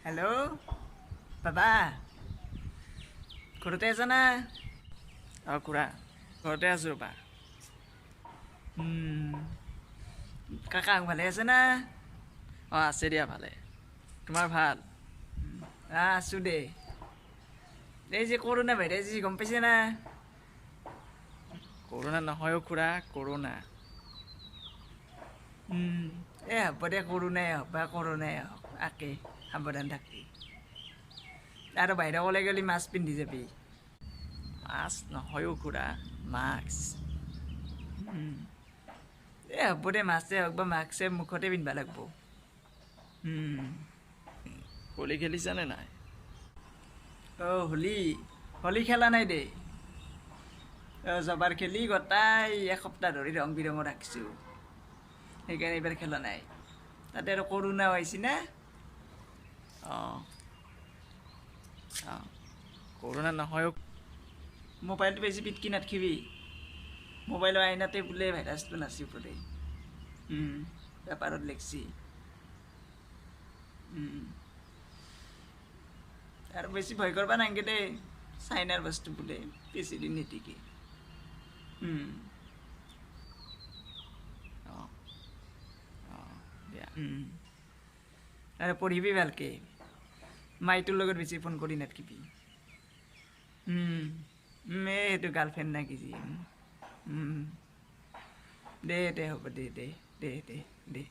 Hello' বাবা, ঘৰতে আছা না? অঁ খুৰা, ঘৰতে আছোঁ ৰ'বা। কাকা ভালে আছে না? অঁ আছে দিয়া ভালে, তোমাৰ ভাল? আছোঁ দে। এই যে কৰোণা ভাইৰাছ যি গম পাইছে না? কৰোণা নহয় অ' খুৰা, কৰোণা। এই হ'ব দে, কৰোণাই হওক বা কৰোণাই হওক, একে সাৱধান থাকবি আৰু বাহিৰত ওলাই গ'লে মাস্ক পিন্ধি যাবি। মাস্ক নহয় অ' খুৰা, মাস্ক। এই হ'ব দে, মাস্কে হওক বা মাস্কে মুখতে পিন্ধিব লাগিব। হোলী খেলিছানে নাই? অঁ হোলী, হোলী খেলা নাই দেই। যোৱাবাৰ খেলি গোটাই এসপ্তাহ ধৰি ৰং বিৰঙত ৰাখিছোঁ, সেইকাৰণে এইবাৰ খেলা নাই। তাতে আৰু কৰোণাও আহিছে না। অঁ অঁ, কৰোণা নহয় অ'। মোবাইলটো বেছি পিটকি নাথাকিবি, মোবাইলৰ আইনাতে বোলে ভাইৰাছটো নাচি পৰে, পেপাৰত লিখছি। আৰু বেছি ভয় কৰবা নালাগে দেই, চাইনাৰ বস্তু বোলে বেছি দিন নিটিকে। অঁ অঁ দিয়া। আৰু পঢ়িবি ভালকে, মাইটোৰ লগত বেছি ফোন কৰি নাথাকিবি। এই সেইটো গাৰ্লফ্ৰেণ্ড না কি যি। দে দে, হ'ব দে, দে দে দে দে।